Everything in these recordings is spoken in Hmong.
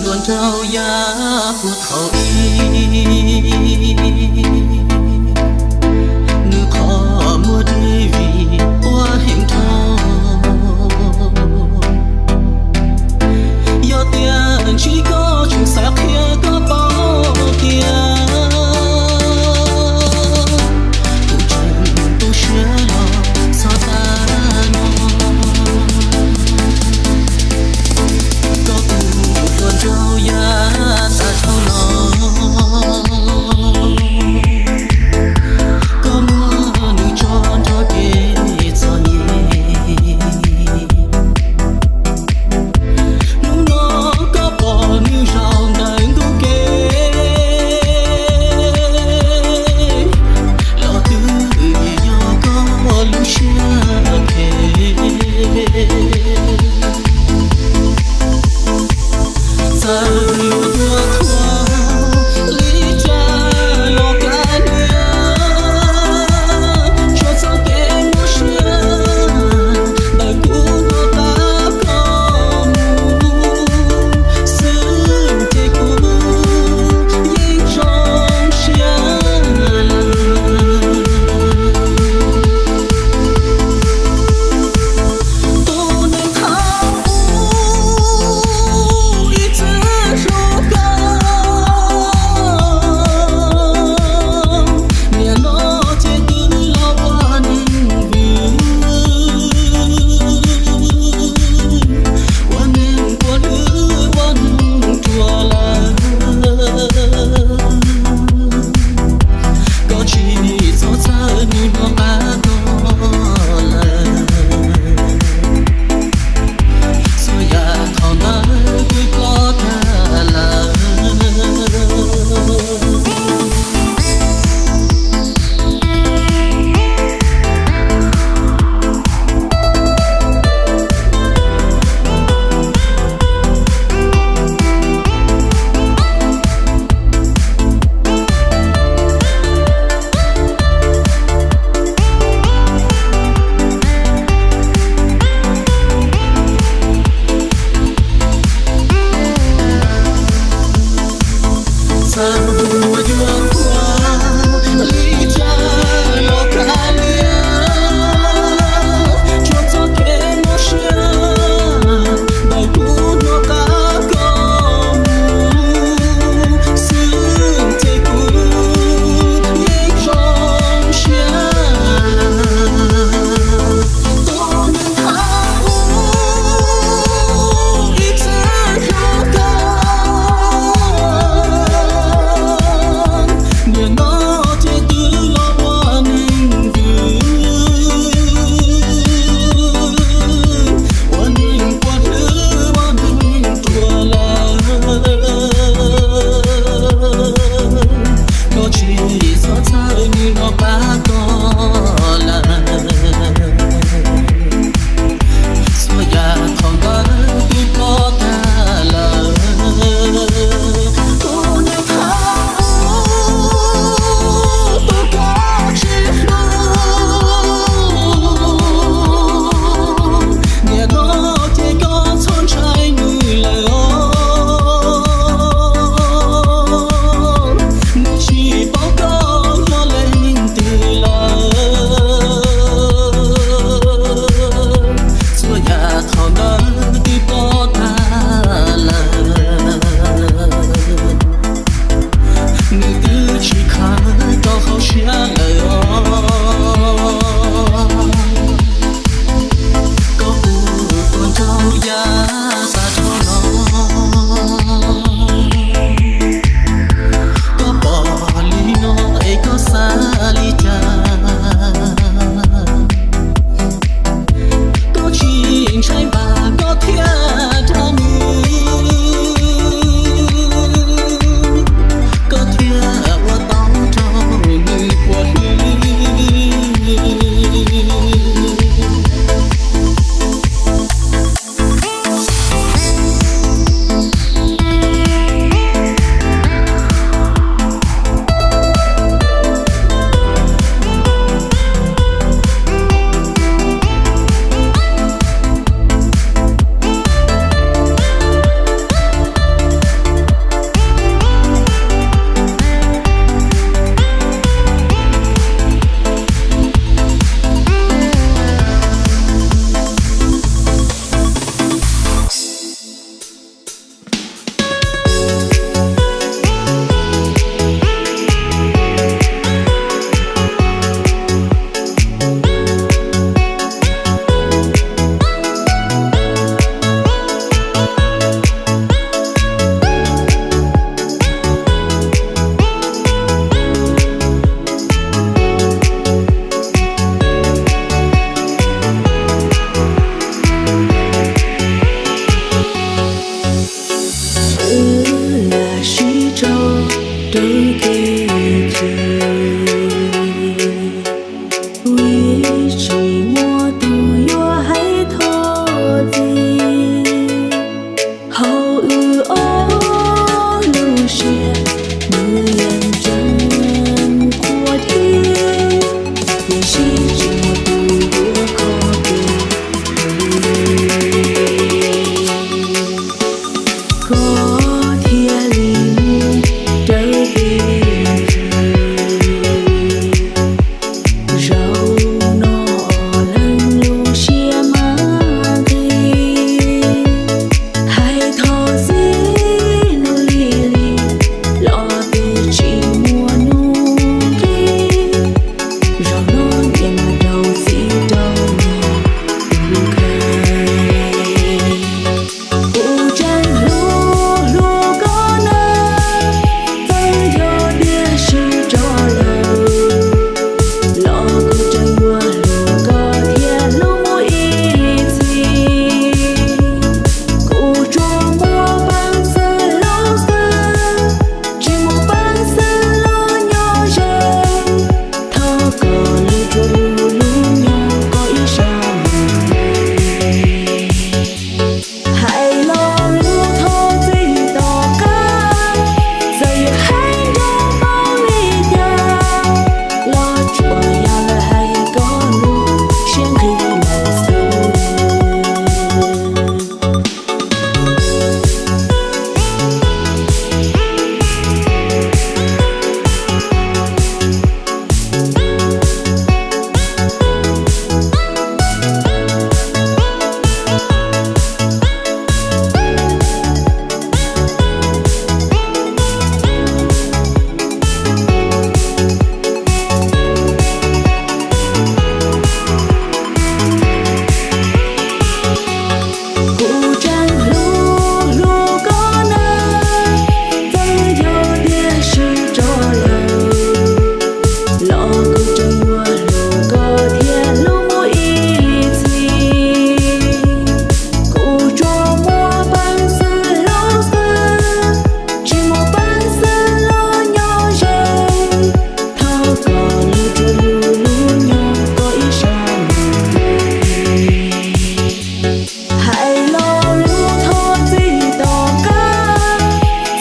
Hluas nraug yaj puag thaum ub, nws qhov muag deb vim ua heev dhau. Yog tias ntsib koj tseem xav qhia koj paub tias kuv tseem tu siab los txog tag no. Koj tus hluas nraug yaj tas dhau los, koj muab nws tso nrog kev txom nyem. Hnub no koj pom nws zaum ntawm ntug kev, los twb yog koj lub siab phem. Txawm luag tuaj thuam li cas los kav liam, tsuas txoj kev mob siab ntawm kuv no tab koj mus xwb ces kuv yeej zoo siab lawm. Tus neeg thaum ub ib txwm rawv kev cawm, vim tsis muaj tus yuav hais thov txim. Hauv wb ob lub siab, nws yeej tseem qhuav thiab, tiam sis tsis muaj tus yuav kho kev cawm, koj thiaj li mus rawv kev cawm. Zaum no leej lub siab mas nqig, hais thov txim hnub lig lig los twb tsis muaj hnub nqig. Zaum no nyias mas rau txim rau nyias tus kheej. Kuv tseem hlub hlub koj na, txawm yog tias swb tso lawm, los kuv tseem yuav hlub koj thiab hlub mus ib txhis. Kuv tsuas muaj peev xwm hlub xwb, tsis muaj peev xwm los nyob ze. Thov koj lub tsuas lub lub nyob koj ib sab mus. Hais lo lus thov txim tom qab, txawm yuav hais nrov paub li cas, los tsuas yog lawv hais koj lub siab nqig lawm xwb. Kuv tseem hlub hlub koj na, txawm yog tias swb tso lawm, los kuv tseem yuav hlub koj thiab hlub mus ib txhis. Kuv tsuas muaj peev xwm hlub xwb, tsis muaj peev xwm los nyob ze. Thov koj lub tsuas lub lub nyob koj ib sab mus. Hais lo lus thov txim tom qab,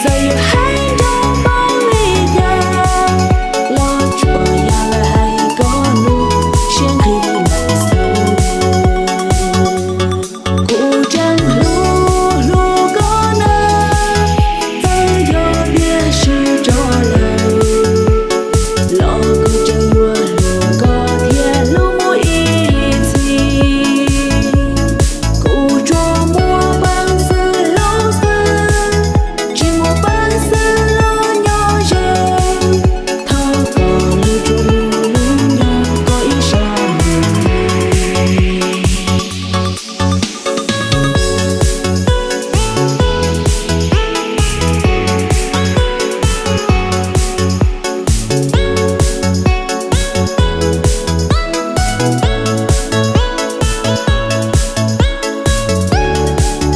txawm yuav hais nrov paub li cas, los tsuas yog lawv hais koj lub siab nqig lawm xwb. Kuv tseem hlub hlub koj na, txawm yog tias swb tso lawm, los kuv tseem yuav hlub koj thiab hlub mus ib txhis. Kuv tsuas muaj peev xwm hlub xwb, tsis muaj peev xwm los nyob ze. Thov koj lub tsuas lub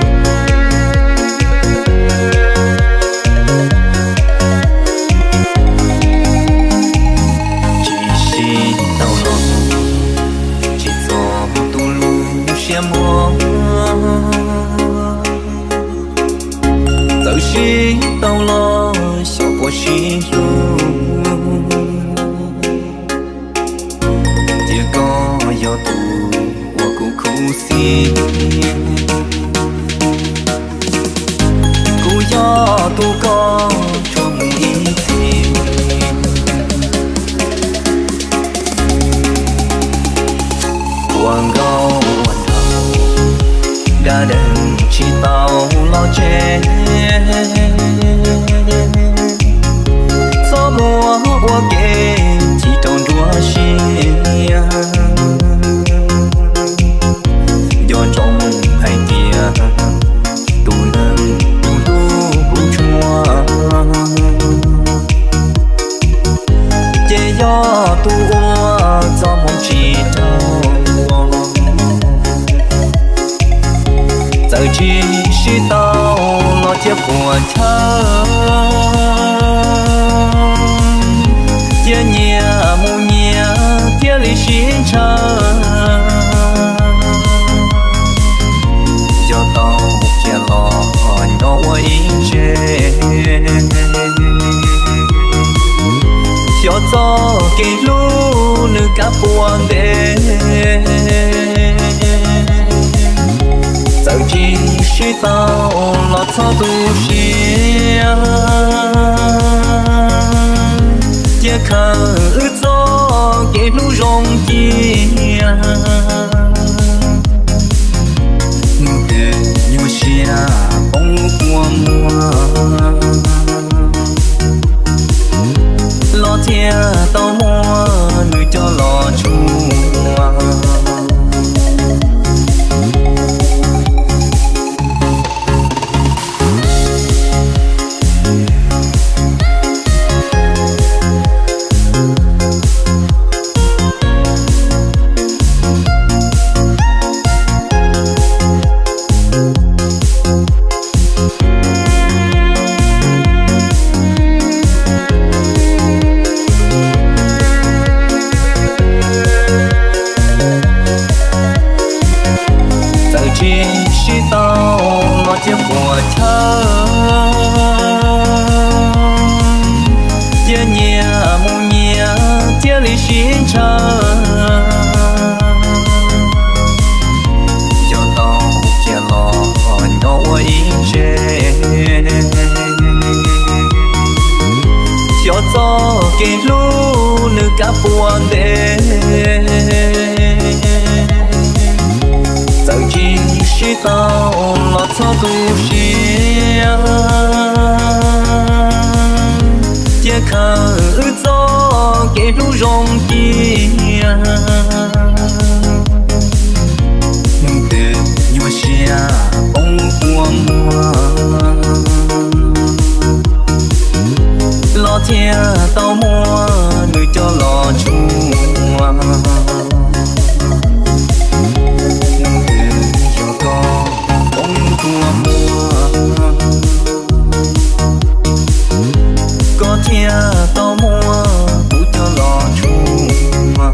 lub nyob koj ib sab mus. Tsis sib tau los, tsis txog tus lub siab muag, txawm sib tau los xyov puas sib hlub. Tias koj yog tus uas kuv khuv xim, kuv yog tus koj tsuas mus ib txhis. Ua nkauj ua nraug, dab deeg tsis tsis tau los tsev, txhob muab ua ke chim rau nruab siab. Nco ntsoov hais tias tus neeg kuv hlub kuv tshua, ces yog tus uas txoj hmoo tsis raug. Txawm tsis sib tau los cia puas chaw, cia nyias mus nyias thiaj li sib ntshaw. Yog tau cia los nyob ua ib tse, xyov txoj kev hlub nws kav puas ntev. Txawm tsis sib tau los txhob tu siab, cia khaws wb txoj kev hlub zoo cia. Nws twb nyuaj siab poob kua muag, los thiaj tau muab nws coj los tshua. Txawm tsis sib tau los cia puas chaw, cia nyias mus nyias thiaj li sib ntshaw. Yog tau cia los nyob ua ib tse, xyov txoj kev hlub nws kav puas ntev. Txawm tsis sib tau los txhob tu siab, cia khaws wb txoj kev hlub zoo cia. Nws twb nyuaj siab poob kua muag, los thiaj tau muab nws coj los tshua. Nws twb yog koj poob kua muag, koj thiaj tau muab kuv coj los tshua.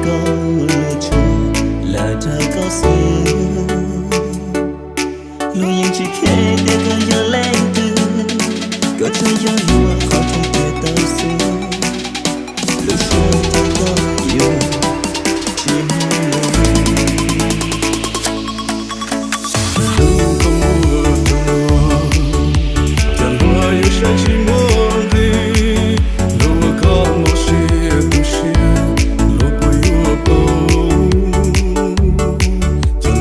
Luag tsuas lam dag koj xwb. Luag yeej tsis kheev tias koj yog leej twg, koj tsuas yog luag qhov tseem tiag tawv xwb. Lub siab tias koj yuav tsis hnov lus. Lub koj muaj tus luag, cas luag yuav saib tsis muaj nqis. Luag ua koj mob siab tu siab, luag puas yuav paub? Cas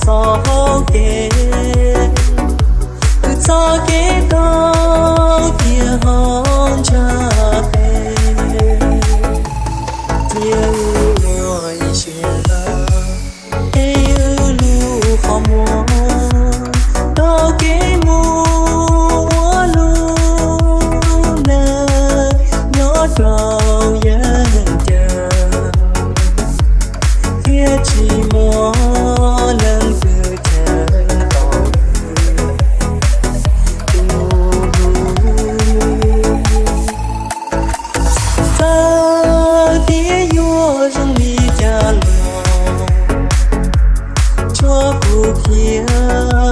txoj hau kev, wb txoj kev tau tiag ho ntshai, cia wb ua ib siab lawm, es wb lub qhov muag tau kev mus ua lub neej nyob rau yeeb yam, thiab tsis muaj leej twg cheem tau tus hlub. Txawm tias yuav zoo li cas los tsuav kuv thiab